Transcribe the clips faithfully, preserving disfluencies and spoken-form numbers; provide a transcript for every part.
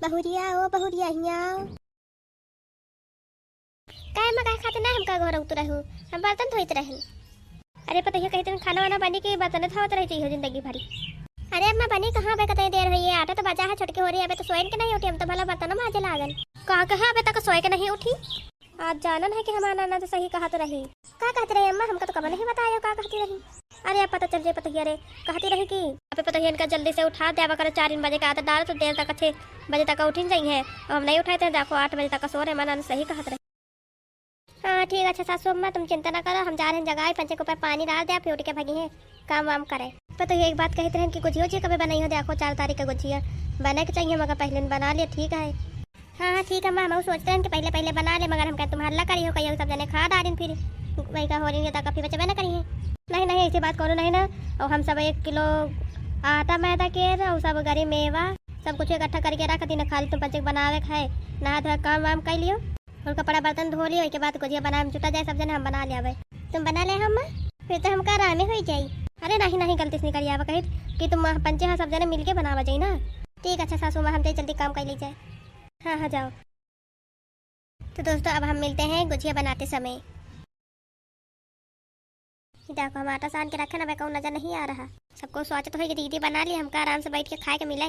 बहुरिया, ओ बहुरिया, हियाँ आओ। काहे अम्मा, काहे खातिर ना हमका गोहरउत रहू? हम बर्तन धोइत रहन। अरे पतोहिया कहित रहन खाना वाना बनी के बर्तन धोवत रह जइहो जिंदगी भरी। अरे अम्मा बनी कहाँ, अबे कतई देर होई है, आटा तो बचा है, छोटकी होरी अबे तो सोइन के नहीं उठी, हम तो भला बर्तन माजे लागन। का कहे अबे तक सोए के नहीं उठी? आज जानन है कि हमार नाना तो सही कहत रही। का कहत रही अम्मा, हमका तो कबो नहीं बतायो का कहती रही। अरे अब पता चल जाए पतोहिया रे, कहती रही कि अबे पतोहिया इनका जल्दी से उठा देवा करो, चार बजे का आदत डालो तो देर तक, छः बजे तक उठिन जाई है। अब हम नहीं उठाए थे, देखो आठ बजे तक सो रहे, हमार नाना सही कहत रही। हाँ ठीक, अच्छा सासू अम्मा तुम चिंता ना करो, हम जा रहे हैं जगाए, पंचे के ऊपर पानी डाल दे, फिर उठ के भगी हैं काम वाम करे। पर तो ये एक बात कहत रहन कि गुझिया उझिया कबे बनाई हो, देखो चार तारीख के गुझिया बने के चाहिए, मगर पहले बना ले, ठीक है। हाँ हाँ ठीक है अम्मा, हम सोचते रहन कि पहले पहले बना ले, मगर हम कहे तुम हल्ला करी हो, कहियो सब जने खा डारिन, फिर वही का हो रही है तो काफी बचबे ना करी है। नहीं नहीं, ऐसी बात करो नहीं ना। और हम सब एक किलो आटा मैदा के और सब गरी मेवा सब कुछ इकट्ठा करके रख दी ना, खाली तुम पंचे के बनावे के है, नहा धोए काम वाम कर लियो। और कपड़ा बर्तन धो लियो, ओके बाद गुझिया बनाए में जुटा जाए सब जने, हम बना ले आवे। तुम बना ले हम, फिर तो हमका आरामे होई जाई। अरे नहीं नहीं, गलती से निकल आवा, कही कि तुम पंचे हाँ सब जने मिलके बनावा जाई ना। ठीक, अच्छा सासू माँ, हम जाई जल्दी काम कर ली जाए। हाँ हाँ जाओ। तो दोस्तों अब हम मिलते हैं गुझिया बनाते समय। ई देखो, हम आटा सान के रखे ना, अबे कहूँ नजर नहीं आ रहा। सबको सोचत होई कि दीदी बना ली, हमका आराम से बैठ के खाए के मिले।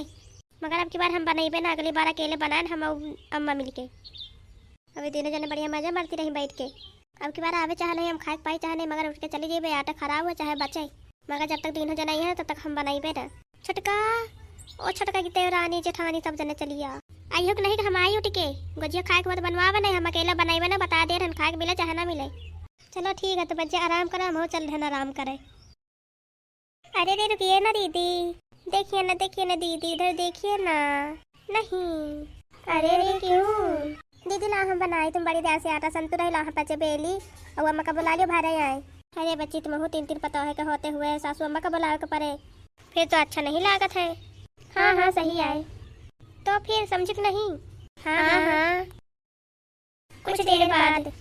मगर अब की बार हम बनइबे ना, अगली बार अकेले बनाए हम अउ अम्मा मिलके। अबे तीनों जने बढ़िया मजा मारती रही बैठ के। अब की बार आवे चाहे नहीं, हम खाए के पाई चाहे नहीं, मगर उठ के चली जइबे, आटा खराब हो चाहे बचे। मगर जब तक तीनों जने आई हैं, तब तक हम बनइबे ना। छोटका, ओ छोटका की देवरानी, जेठानी, सब जने चलिया। आइयो कि नहीं कि हम आई उठ के। गुझिया खाए के बाद बनवावे नहीं, हम अकेला बनइबे ना, बता दे रहन, खाए के मिले चाहे ना मिले। चलो ठीक है, तो बच्चे आराम करो, हम चल रहे हैं आराम करे। अरे रे, रुकिए ना दीदी, देखिए ना, देखिए ना दीदी, इधर देखिए ना। नहीं। अरे रे, क्यों? दीदी ला हम बनाई, तुम बड़ी देर से आटा सनतु रही, ला हम पंचे बेली, और अम्मा का बुला लियो, भरे आए। अरे बच्ची, तुम हो तीन तीन पतोहे के होते हुए सासू अम्मा का बुलावे के पड़े, फिर तो अच्छा नहीं लागत है। हाँ हाँ, सही आए। तो फिर समझित नहीं? हाँ हाँ। कुछ देर बाद।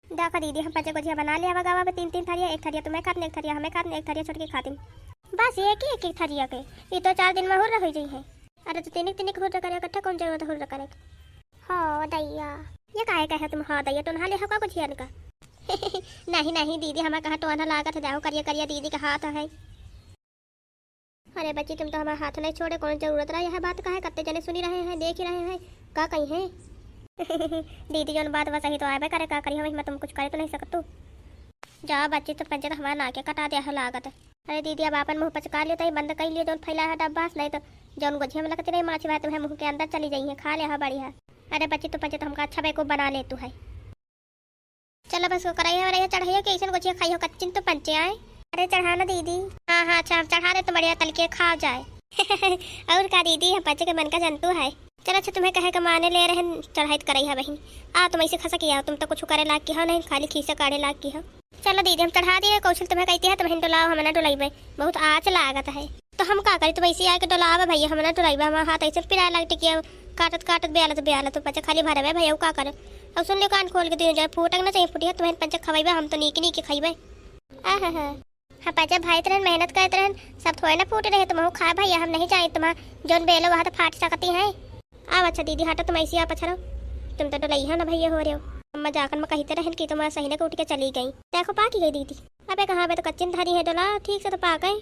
देखो दीदी, हम पंचे गुझिया बना ले आवा गवा में तीन तीन थरिया, एक थरिया तुम्हें खातिन, एक थरिया हमें खातिन, एक थरिया छोटकी खातिन। बस एक ही एक एक थरिया के, ये तो चार दिन में हुर्र हो जाई है। अरे तो तिनिक तिनिक हुर्र करे, इकट्ठा कौन जरूरत हुर्र करे? हाँ दैया, ये काहे कहे तुम हाँ दैया, टोनहा ले हो का गुझिया का? नहीं नहीं दीदी, हमें कहाँ टोनहा लागत है, देखो करिया करिया दीदी का हाथ है। अरे बच्ची, तुम तो हमारा हाथ नहीं छोड़े, कौन जरूरत रहा यह बात का है? कत्ते जने सुनी रहे हैं, देख ही रहे हैं, का कही है? दीदी, जौन बात बा सही तो आबे करे, का करी हम, इसमें तुम कुछ करे तो नहीं सकत तू। जा बच्ची, तो पंचे तो हमारा नाके कटा दिया है लागत। अरे दीदी, अब आपन मुँह पचका लियो, तई बंद कर लियो, जौन फैला है डब्बा से, नहीं तो जौन गोझिया में लगती नहीं माछी भाई, तुम्हें मुँह के अंदर चली जाई है, खा ले है बढ़िया। अरे बच्ची, तो पंचे तो हमका अच्छा बेवकूफ बना ले तू है। चलो बस, वो कराई है, चढ़ाइयो कि ऐसन गोझिया खाई हो, कच्चिन तो पंचे आए। अरे चढ़ा ना दीदी। हाँ हाँ, अच्छा, हम चढ़ा दे तो बढ़िया तल के खा जाए। और का दीदी, हम पंचे के मन का जंतु है। चलो अच्छा, तुम्हें कहे के माने ले रहन, चढ़ाई तो कराई है बहिन। आ, तुम ऐसे खसक आओ, तुम तो कुछ करे लाग की हो नहीं, खाली खीसा काढ़े लाग की हो। चलो दीदी, हम चढ़ा दिए, कौशल तुम्हें कहती है, तुम्हें डुलाओ, हम ना डुलाइबे, बहुत आँच लागत है। तो हम का करी, तुम ऐसे आके डुलावा भैया, हम ना डुलाइबे, हमारा हाथ ऐसे पिराए लाग टिकिया, काटत काटत, बेलत बेलत, तो पंचे खाली भरबे भैया, वो का करे। अब सुन लियो कान खोल के, दियो जाए फूटक ना चाहिए फुटिया, तुम्हें पंचे खवाइबे, हम तो नीक नीक खइबे। आहा हा। हाँ पंचे भाई रहन, मेहनत करत रहन, सब थोड़े ना फूट रहे, तुम खा भैया, हम नहीं जाए, तुम्हारा जौन बेलो वहाँ तो फाट सकती है। अब अच्छा दीदी हटो, तुम ऐसी आप अच्छा रहो, तुम तो डुलैया ना भैया हो रहे हो। अम्मा जाकन में कहते रहन कि तुम्हारा सही ना उठ के चली गई, देखो पाकी गई दीदी। अबे कहाँ, अबे तो कच्चिन धरी है डोला, ठीक से तो पाक है।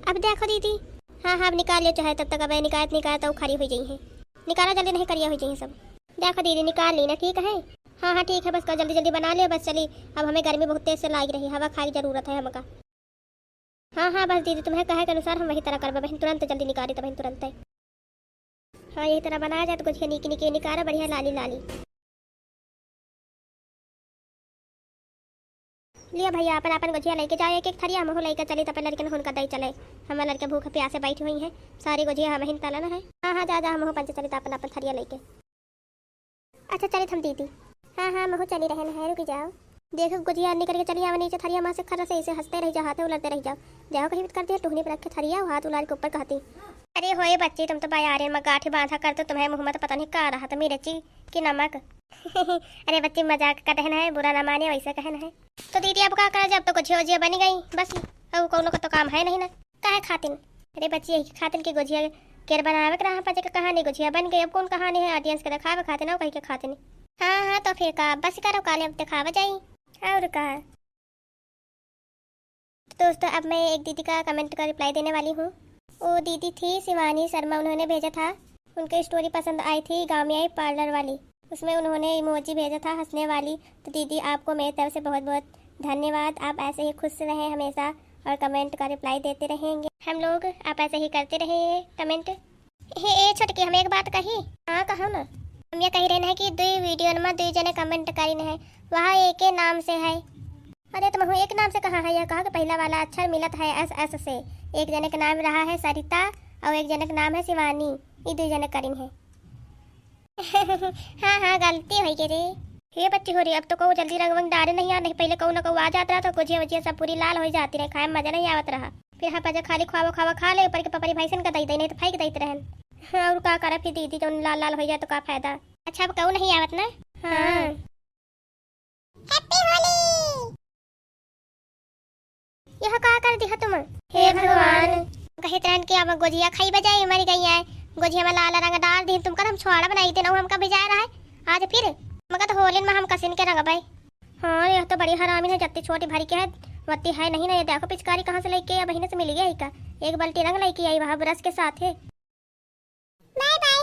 अब देखो दीदी। हाँ हाँ, अब निकाल लियो चाहे तब तक, अबे निकालत निकालत तो खरी हो जाई है, निकाला जल्दी नहीं करिया हो जाई है सब। देखो दीदी निकाल ली ना, ठीक है। हाँ हाँ ठीक है, बस का जल्दी जल्दी बना लियो, बस चली। अब हमें गर्मी बहुत तेज से लाग रही है, हवा खाए की जरूरत है हमका। हाँ हाँ बस दीदी, तुम्हें कहे के अनुसार हम वही तरह करबे बहिन, तुरंत जल्दी निकाली तो बहिन, तुरंत। हाँ यही तरह बनाया जाए तो गुझिया नीकी नीकी निकाला, बढ़िया लाली लाली। लिया भैया, अपन अपन गुझिया लेके जाओ एक एक थरिया, हमहू लेके चली, तब लड़कन हुनका दई चले। हमारे लड़के भूख प्यासे बैठी हुई हैं, सारी गुझिया हम ही तलन है। हाँ हाँ जा जा, हमहू पंचे चली, तब अपन अपन थरिया लेके। अच्छा चलित हम दीदी। हाँ हाँ, महू चली रहन है, रुकी जाओ। देखो गुझिया निकल के चली आवे नीचे थरिया मा से, खर्रा से ऐसे हंसते रह जाओ, हाथे उलरते रह जाओ। जाओ कहीं कर दिया टुहनी पर रखे थरिया, हाथ उलार के ऊपर कहती, अरे होए बच्ची, तुम तो बायारे में गाठी बांधा कर, तो तुम्हें मुँह में तो पता नहीं का रहा था, मिर्ची कि नमक। अरे बच्ची, मजाक का कहना है, बुरा ना माने, वैसे कहना है। तो दीदी अब का करा, जब तो गुझिया उझिया बनी गई बस, अब कौनो का तो काम है नहीं ना। काहे खातिन? अरे बच्ची, यही खातिन के गुझिया केर बनावे के रहा, पाँच के कहानी गुझिया बन गई। अब कौन कहानी है, audience के देखावे खातिर ना, कहीं के खातिर नहीं। हाँ, हाँ, तो फिर का, बस करो, काले अब देखावा जाई। और का। तो दोस्तों, अब मैं एक दीदी का comment का reply देने वाली हूँ। वो दीदी थी शिवानी शर्मा, उन्होंने भेजा था, उनके story पसंद आई थी, गाँव में आई parlour वाली, उसमें उन्होंने emoji भेजा था हंसने वाली। तो दीदी, आपको मेरी तरफ से बहुत बहुत धन्यवाद, आप ऐसे ही खुश रहें हमेशा और comment का reply देते रहेंगे हम लोग, आप ऐसे ही करते रहें comment। हे ए छोटकी, हम एक बात कही। हाँ, कहो ना। हम ये कही रहे हैं कि दुई video नमा दुई जने comment करिन है, वहाँ एक ही नाम से है। अरे, तुम एक नाम से कहाँ है? यह कहा कि पहला वाला अक्षर मिलत है एस एस से। एक जने के नाम रहा है सरिता और एक जने के नाम है शिवानी, ये दुई जने करिन है। हाँ, हाँ, गलती होइ गई रे। हे बच्ची हो रे, अब तो कहू जल्दी रंग वंग डारे नहीं आ, नहीं पहले कहू ना कहू आ जात रहा तो गुझिया वुझिया सब पूरी लाल हो जाती रहे, खाए में मजा नहीं आवत रहा। फिर हाँ, पजा खाली खावा खावा खा ले, ऊपर के पपरी भैंसन का दई दे, नहीं तो फेंक देत रहन। हाँ, और का करे फिर दीदी, जौन लाल लाल हो जाए तो का फायदा। अच्छा, अब कहू नहीं आवत ना? हाँ। Happy होली। यह का कर दिया तुम? हे भगवान। कहित रहन कि अब गोजिया खाई बजाई मर गई है। गोजिया में लाल रंग डाल दी तुमका, हम छोड़ा बनाई देना, हमका भिजाए रहा है। आज फिर मगर तो होलिन में हम कसिन के रंगबै। हाँ, यह तो बड़ी हरामी है, जत्ती छोटी भरी के है, वत्ती है नहीं ना। ये देखो पिचकारी कहाँ से लेके आई, बहिने से मिल गया है का? एक बाल्टी रंग लेके आई वहाँ brush के साथ है। Bye bye।